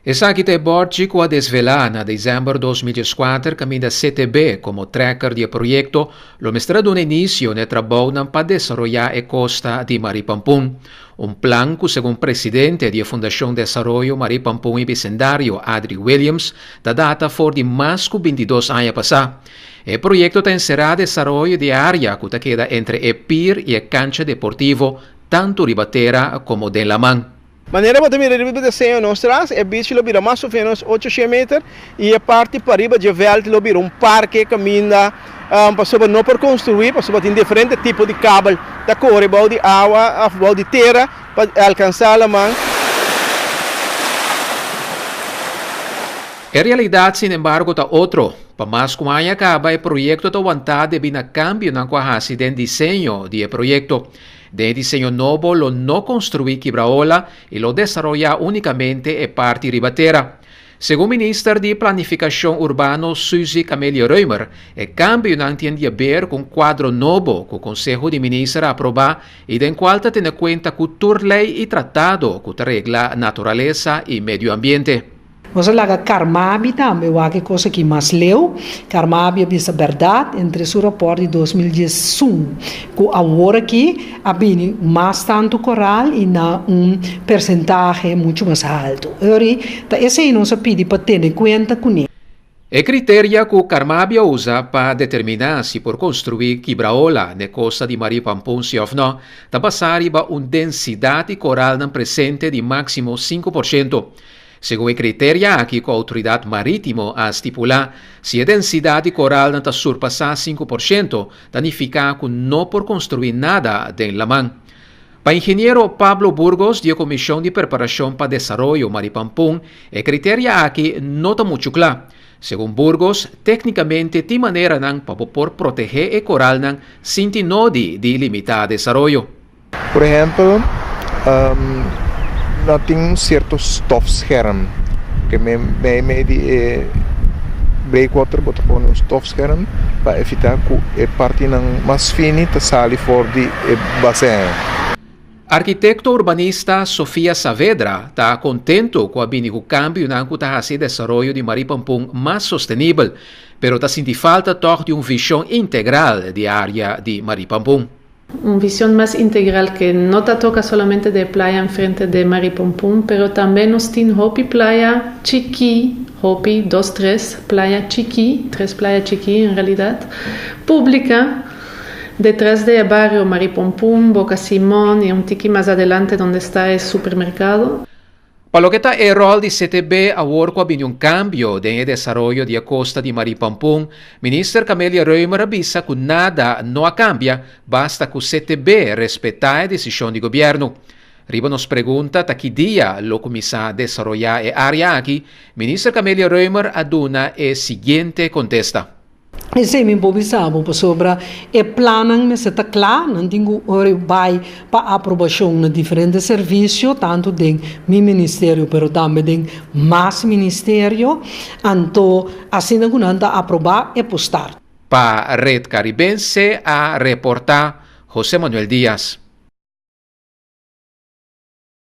Esaki ta e bòrchi ku a desvelá na desèmber 2014 kaminda CTB komo trekker di e proyekto lo mester a duna inisio na e trabounan pa desaroyá e kosta di Marie Pampun. Un plan ku segun presidente di e Fundashon Desaroyo Marie Pampun i Bisendario Adri Williams ta data for di mas ku 22 aña pasá. E proyekto ta enserá desaroyo di e área ku ta keda entre e pir i e kancha deportivo tantu riba tera komo den laman. Manera bo ta mira riba e diseño nos tras, e beach lo bira mas of menos 800 meter y e parti pariba dje veld lo bira un parke caminda pasobra no por construi pasobra tin diferente tipo di kabel ta core bou di awa of bou di tera pa alcansa laman. E realidat sinembargo ta otro. Pa mas ku aña kaba e proyekto ta wantá debí na kambionan ku a hasi den diseño di e proyekto. Den e diseño nobo lo no konstruí Kibraola i lo desaroyá únikamente e parti riba tera. Segun minister di Planifikashon Urbano Suzy Camelia-Römer, e kambionan tin di aber ku un kuadro nobo ku Konseho di Minister a aprobá i den kual ta tene kuenta ku tur lei i tratado ku ta regla naturalesa i medio ambiente. Nos a laga Carmabi tambe wak e kos aki mas leu. Carmabi a bisa bèrdat entre su rapòrt di 2011 ku awor aki a bini mas tantu koral i na un persentahe muchu mas haltu. Ori ta esei nos a pidi pa tene kuenta kuné. E kriteria ku Carmabi a usa pa determiná si por konstruí Kibraola n'e kosta di Marie Pampunsi òf nò, ta basá riba un densidat di koralnan presente di máksimo 5%. Segun e kriteria aki ku outoridat marítimo a stipulá, si e densidat di koralnan ta surpasá 5%, ta nifiká ku no por konstruí nada den laman. Pa ingeniero Pablo Burgos di e Komishon di Preparashon pa Desaroyo Maripampun, e kriteria aki no ta muchu kla. Segun Burgos, téknikamente tin maneranan pa bo por protehé e koralnan sin tin nodi di limitá desaroyo. Por ehempel, nan tin un cierto stofscherm ke meimei di e breakwater bo ta pone un stofscherm pa evita ku e partinan mas fini ta sali for di e basen. Arkitekto urbanista Sofia Saavedra ta kontentu ku a bini ku kambionan ku ta hasi e desaroyo di Marie Pampun mas sostenibel, pero ta sinti falta tòg di un vishon integral di e área di Marie Pampun. Un visión mas integral que no ta toca solamente de playa enfrente de Marie Pompun, pero tambe nos tin hopi playa chiki, hopi, dos tres playa chiki, tres playa chiki en realidad, publica detrás de e barrio Marie Pompun, Boca Simon y un tiki mas adelante donde está e supermercado. Pa loke ta e ròl di CTB awor ku a bini un kambio den e desaroyo di e kosta di Marie Pampun, Minister Camelia Römer a bisa ku nada no a kambia, basta ku CTB respetá e desishon di gobièrnu. Riba nos pregunta ta ki dia lo kuminsá desaroyá e área aki, Minister Camelia Römer a duna e siguiente kontesta. Esei mi por bisa bo pasobra e plannan mester ta kla, nan tin ku ora bai pa aprobashon na diferente servisio, tantu den mi ministerio pero tambe den mas ministerio, anto asina ku nan ta aprobá e por start. Pa Red Caribense a reporta Jose Manuel Diaz.